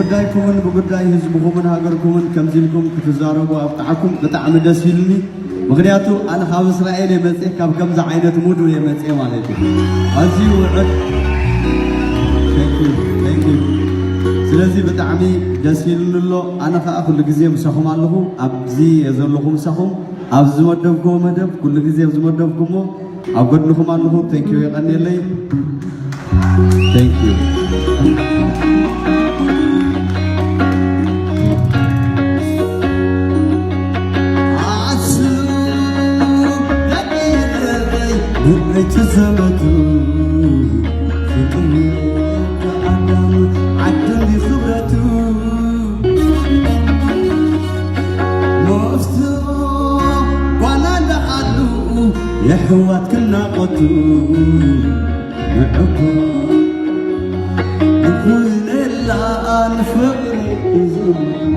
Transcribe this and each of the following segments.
ጉዳይኩምን ብጉዳይ ህዝብኹምን ሃገርኩምን ከምዚ ኢልኩም ክትዛረቡ ኣብቅዓኩም ብጣዕሚ ደስ ኢሉኒ። ምኽንያቱ ኣነ ካብ እስራኤል እየ መፅየ፣ ካብ ከምዚ ዓይነት ሙድ እየ መፅየ ማለት እዩ። ኣዝዩ ውዕል። Thank you, thank you። ስለዚ ብጣዕሚ ደስ ኢሉኒ ኣሎ። ኣነ ከዓ ኩሉ ግዜ ምሳኹም ኣለኹ፣ ኣብዚ እየ ዘለኹ ምሳኹም። ኣብ ዝመደብክዎ መደብ፣ ኩሉ ግዜ ኣብ ዝመደብኩሞ ኣብ ጎድንኹም ኣለኹ። Thank you፣ የቐንየለይ። Thank you። የሕዋት ክናቆቱ ምዕኮ ንኩነላ ንፍቕሪ ዝብሉ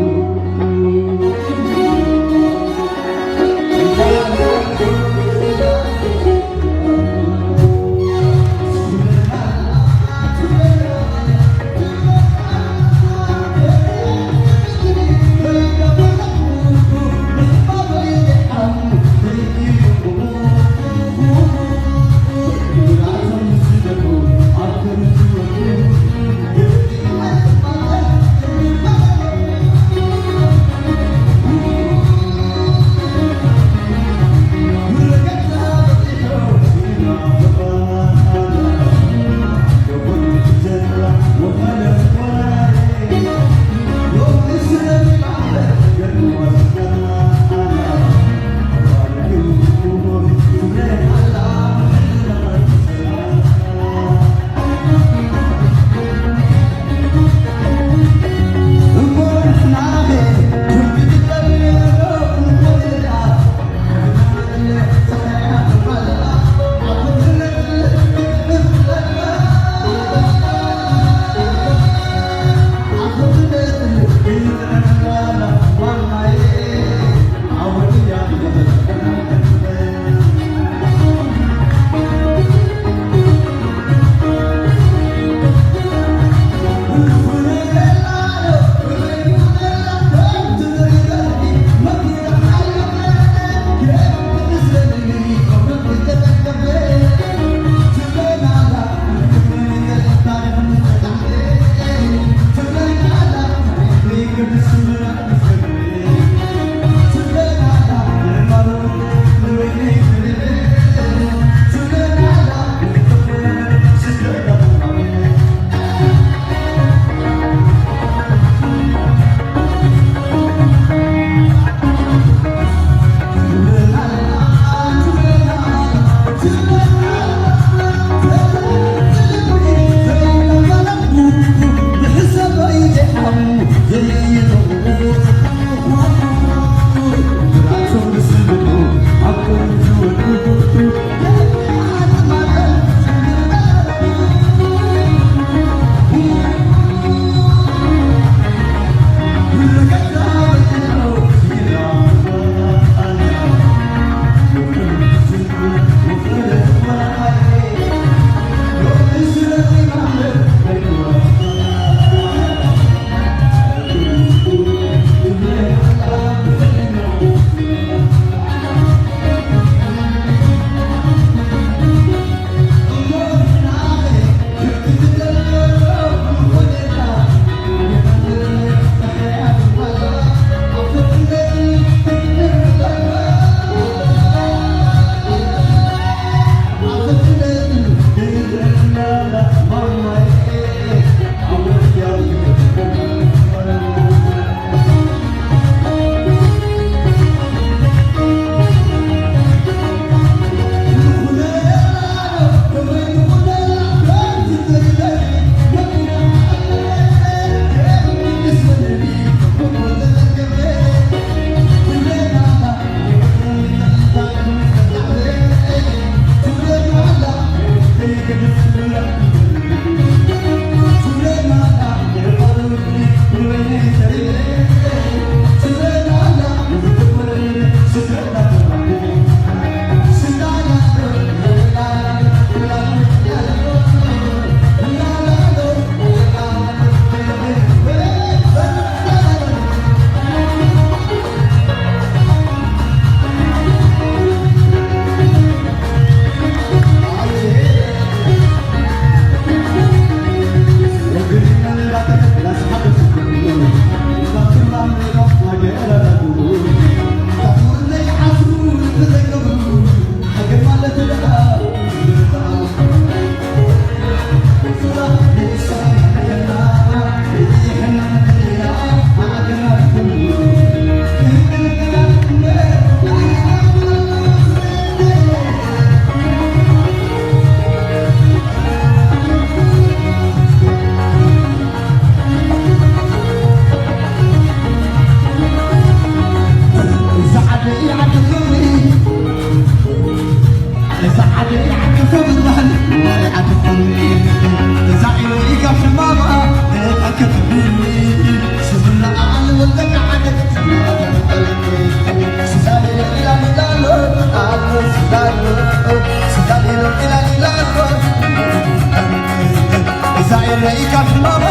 Israel,